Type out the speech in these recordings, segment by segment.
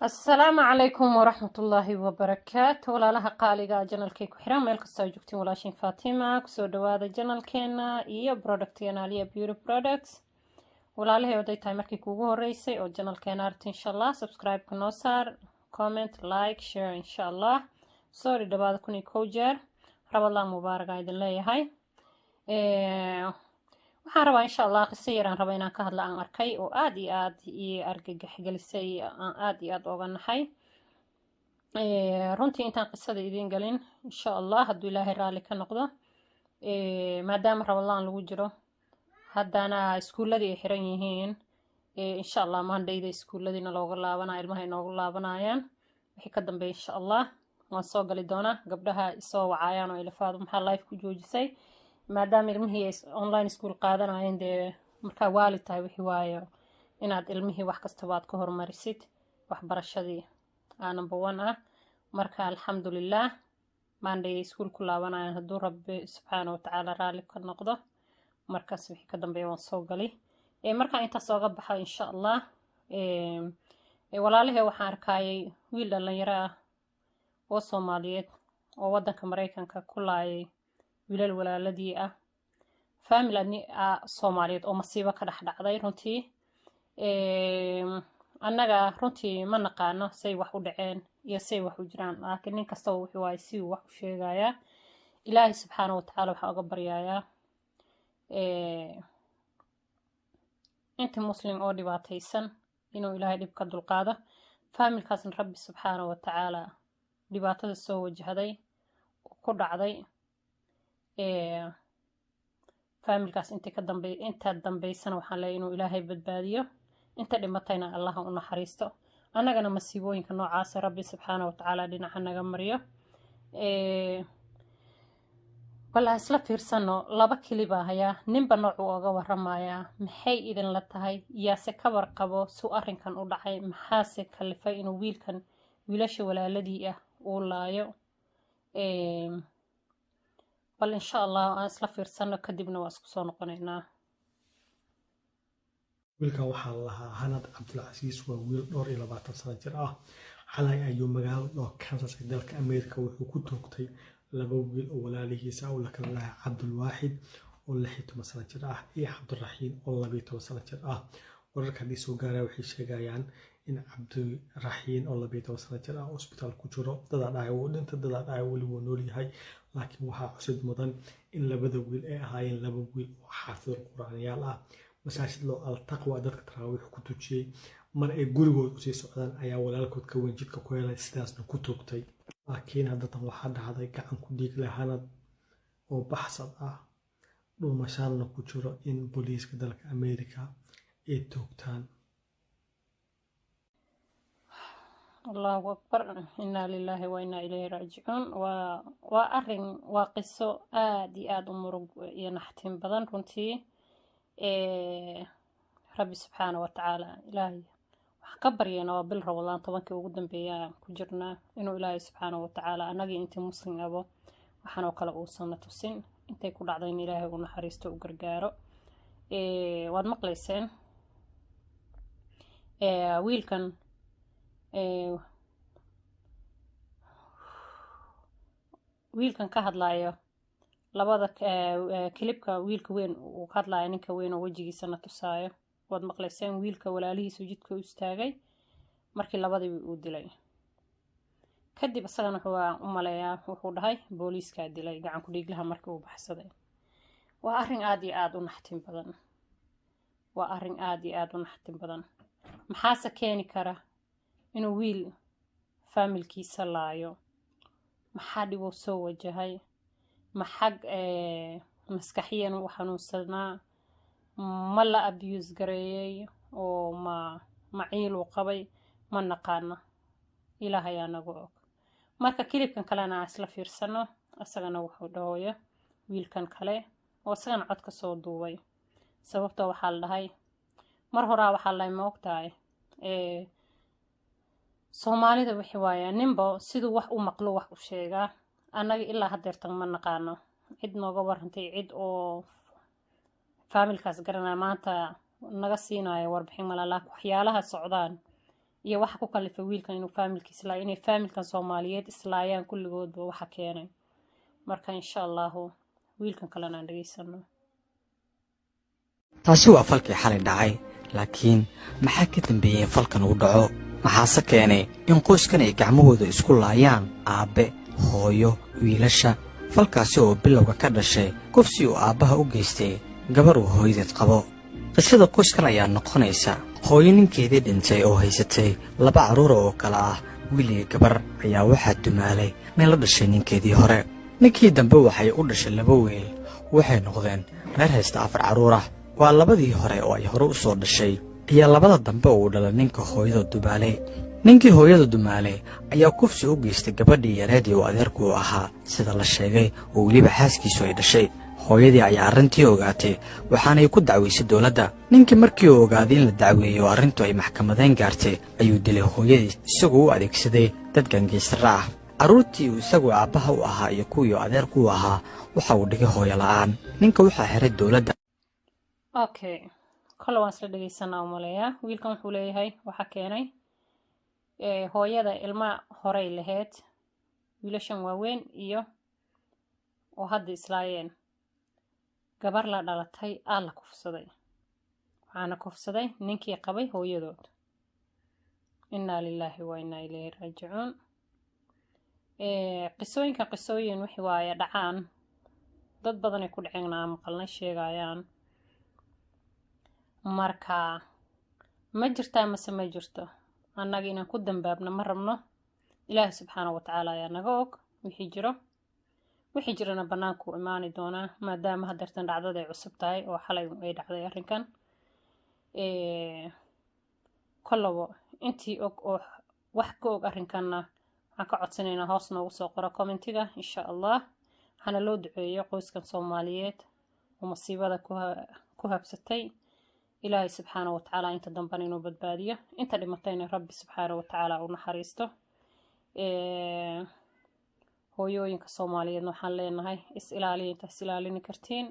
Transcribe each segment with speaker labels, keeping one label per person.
Speaker 1: Asalaamu calaykum waraxmatullaahi wabarakaatu. Walaalaha qaaliga, channelkay ku xiran meel kastoo joogtiin, walaashin Faatima kusoo dhawaada channelkeena iyo productkeena Aliya Beauty Products. Walaalahay, oday tahay markii kuugu horeysay oo channelkeena aragti, insha Allah subscribe-ka noo saar, comment, like, share, insha Allah. Sorry, dhawaada 1001 jeer. Ramadaan mubaarak aa idin leeyahay. Waxaan rabaa, insha Allah, qiso yaraan raba inaan ka hadla aan arkay oo aada iyo aada ii argagax gelisay, aan aada iyo aada oga naxay runtii. Intaan qisada idiin galin, insha Allah, hadduu Ilaahay raalli ka noqdo, maadaama Ramadaan lagu jiro, haddana iskuulladii ay xiran yihiin, insha Allah Mondayda iskuulladiina looga laabanaya, ilmaha inoogu laabanayaan, wixii ka dambeeya insha Allah waan soo gali doonaa. Gabdhaha isoo wacayaan oo ilafaadu maxaa live ku joojisay, maadaama ilmihii ay online school qaadanayeen, dee markaa waalid tahay wixii waayo inaad ilmihii wax kastaba aad ka hormarisid, waxbarashadii aa number one ah. Marka alxamdulilah, Monday iskuul ku laabanayaan hadduu Rabbi subxaana watacaala raalli ka noqdo. Markaas wixii ka dambeeya waan soo gali. Markaan intaas ooga baxo, insha Allah, walaalahee, waxaan arkayay wiil dhalinyaro ah oo Soomaaliyeed oo wadanka Mareykanka ku laayay wiilal walaaladii ah, family Soomaaliyeed oo masiibo ka dhex dhacday. Runtii annaga runtii ma naqaano say wax u dhaceen iyo say wax u jiraan, laakiin nin kastaba wuxuu waay si uu wax u sheegayaa. Ilaahay subxaana watacaala waxaan uga baryayaa inta Muslim oo dhibaataysan inuu Ilaahay dhib ka dulqaado, familykaasna Rabbi subxaana watacaala dhibaatada soo wajahday oo ku dhacday familykaas inta ka dambe, inta dambeysana waxaan leeyahay inuu Ilaahay badbaadiyo, inta dhimatayna Allaha u naxariisto. Annagana masiibooyinka noocaasa Rabbi subxaana watacaala dhinaca naga mariyo. Bal ha isla fiirsano laba clip baa hayaa, ninba noocuu oga waramayaa. Maxay idinla tahay? Yaase ka warqabo suu arrinkan u dhacay? Maxaase kalifay inuu wiilkan wiilasha walaaladii ah uu laayo? Bal insha Allah aan isla fiirsano, kadibna waa isku soo noqonaynaa.
Speaker 2: Wiilkan waxaa la lahaa Hanad Cabdulcasiis, waa wiil dhowr iyo labaatan sano jir ah. Xalay ayuu magaalada dhoo Kansas ee dalka Ameerika wuxuu ku toogtay laba wiil oo walaalihiisa oo la kala lahaa Cabdulwaaxid oo 16 sano jir ah iyo Cabdiraxiin oo 12 sano jir ah. Wararka haddii soo gaaraya waxay sheegayaan in Cabdiraxiin oo 12 sano jir ah cusbitaal ku jiro. Dadaa dhahay wuu dhintay, dadaa dhahay weli wuu nool yahay, laakiin waxaa xusid mudan in labada wiil ay ahaayeen laba wiil oo xaafidul qur-aanyaal ah, masaajid loo Altaqwa dadka taraawiix ku tujiyey. Mar ay gurigood usii socdaan ayaa walaalkood ka weyn jidka ku helay, sidaasna ku toogtay. Laakiin haddatan waxaa dhacday gacan ku dhiig leh Hanad oo baxsad ah, dhuumashaanna ku jiro, in booliiska dalka Ameerika ay toogtaan.
Speaker 1: Allahu akbar, inaa lilaahi wa inaa ilayhi raajicuun. Waa arin, waa qiso aada iyo aada u murug iyo naxtin badan runtii. Rabbi subxaana watacaala, Ilaahay waxaan ka baryaynaa, waa bil Ramadaan, 10kii ugu dambeeya aan ku jirnaa, inuu Ilaahay subxaana watacaala annagii intii Muslim abo waxaan oo kale uusan na tusin. Intay ku dhacday in Ilaahay u naxariisto, u gargaaro. Waad maqlayseen wiilkan ka hadlayo labada clipka, wiilka weyn uu ka hadlayo, ninka weyn oo wejigiisana tusaayo, waad maqlayseen. Wiilka walaalihiisu jidka u istaagay markii labadiiba uu dilay kadib, isagana wuxuu u maleeyaa, wuxuu dhahay booliiskaa dilay gacan ku dhiiglaha markii uu baxsaday. Waa arrin aada iyo aada u naxtin badan, waa arrin aada iyo aada u naxtin badan. Maxaase keeni kara inuu wiil familykiisa laayo? Maxaa dhibuu soo wajahay? Ma xag maskaxiyan u xanuunsanaa? Ma la abuse gareeyey oo ma maciiluu qabay? Ma naqaano, Ilaah ayaa nagu og. Marka clipkan kalena aan isla fiirsano, isagana wuxuu dhahoyo wiilkan kale oo isagana cod ka soo duubay. Sababtoo waxaa la dhahay mar horaa, waxaa la dhahay, ma ogtahay, Soomaalida wixii waaya ninba siduu wax u maqlo wax u sheegaa. Annaga ilaa haddeertan ma naqaano cid nooga warantay, cid oo familykaas garanaya maanta naga siinayo warbixin mala, laakiin waxyaalaha socdaan Iyo waxa ku kalifay wiilkan inuu faamilkiisa laayo, inay faamilkan Soomaaliyeed islaayaan kulligoodba waxa keenay. Marka insha Allahu wiilkan kalena aan dhegeysano.
Speaker 3: Taasi waa falkii xalay dhacay, laakiin maxaa ka dambeeyey in falkan uu dhaco? Maxaase keenay in qoyskan ay gacmahooda isku laayaan, aabbe, hooyo, wiilasha? Falkaasi oo bilowga ka dhashay kufsi uu aabbaha u geystay gabar uu hooyadeed qabo. Qisada qoyskan ayaa noqonaysa hooyo ninkeedii dhintay oo haysatay 2 carruura oo kale ah wiil iyo gabar, ayaa waxaa dumaalay nin la dhashay ninkeedii hore. Ninkii dambe waxay u dhashay 2 wiil, waxay noqdeen reer haysta 4 carruur ah. Waa labadii hore oo ay hore u soo dhashay iyo labada dambe uu dhalay ninka hooyada dumaalay. Ninkii hooyada dumaalay ayaa kufsi u geystay gabadhii yareedii uu adeerku u ahaa, sida la sheegay, oo weliba xaaskiisu ay dhashay. Hooyadii ayaa arrintii ogaatay, waxaanay ku dacweysay dowladda. Ninkii markii uu ogaaday in la dacweeyo oo arrintu ay maxkamadeyn gaartay, ayuu dilay hooyadii isagoo u adeegsaday dad gangaystarra ah. Carruurtii uu isaguo aabbaha u ahaa iyo kuwii adeerku u ahaa waxa uu dhigay hooyo la'aan. Ninka waxaa xiray dowladda.
Speaker 1: Okay, kolle waan isla dhegeysanaa umaleeyaa. Wiilkan wuxuu leeyahay waxaa keenay hooyada ilma horey lahayd, wiilashan waaweyn iyo oo hadda islaayeen, gabar la dhalatay aa la kufsaday, waxaana kufsaday ninkii qabay hooyadood. Innaa lilaahi wa innaa ilayhi raajicuun. Qisooyinka qisooyin wixii waaye dhacaan, dad badanay ku dhaceen aan maqalnay sheegayaan. Marka ma jirtaa mase ma jirto? Annaga inaan ku dambaabno ma rabno. Ilaahi subxaana wa tacaala ayaa naga og wixii jiro, wixii jirana bannaanku imaani doonaa, maadaama haddeertan dhacdada ay cusub tahay oo xalay ay dhacday arrinkan. Kollabo intii og oo wax ka og arrinkanna waxaan ka codsanaynaa hoos noogu soo qoro commentiga insha Allah. Waxaana loo duceeyo qoyskan Soomaaliyeed oo masiibada ku habsatay. Ilaahay subxaana wa tacaala inta dambena inuu badbaadiyo, inta dhimatayna Rabbi subxaana wa tacaala u naxariisto. Hooyooyinka Soomaaliyeedna waxaan leenahay is ilaaliya intaa is ilaalini kartiin.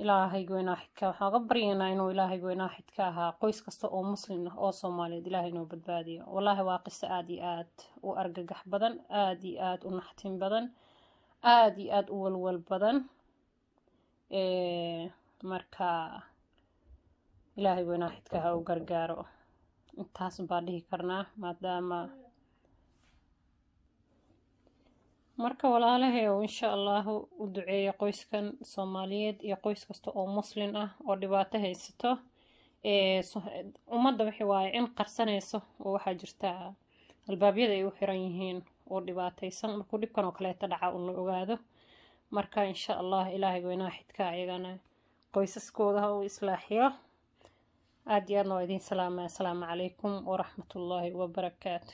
Speaker 1: Ilaahay goynaa xidka waxaan uga baryaynaa inuu Ilaahay goynaa xidka ahaa qoys kasta oo muslim ah oo Soomaaliyeed Ilaahay inuu badbaadiyo. Wallaahi waa qiso aad iyo aad u argagax badan, aad iyo aad u naxtin badan, aad iyo aad u walwal badan. Marka Ilaahay goynaa xidka ha u gargaaro, intaas baa dhihi karnaa. Maadaama marka walaalahay oo insha Allahu u duceeya qoyskan Soomaaliyeed iyo qoys kasta oo muslim ah oo dhibaato haysato. Ummadda wixii waaye in qarsanayso oo waxaa jirta albaabyada ay u xiran yihiin oo dhibaataysan, markuu dhibkan oo kaleeta dhaca un la ogaado. Marka insha Allah Ilaahay weynaa xidka ayagana qoysaskooda ha u islaaxiyo. Aad iyo aadna waa idiin salaamaya. Asalaamu calaykum waraxmatullaahi wabarakaatu.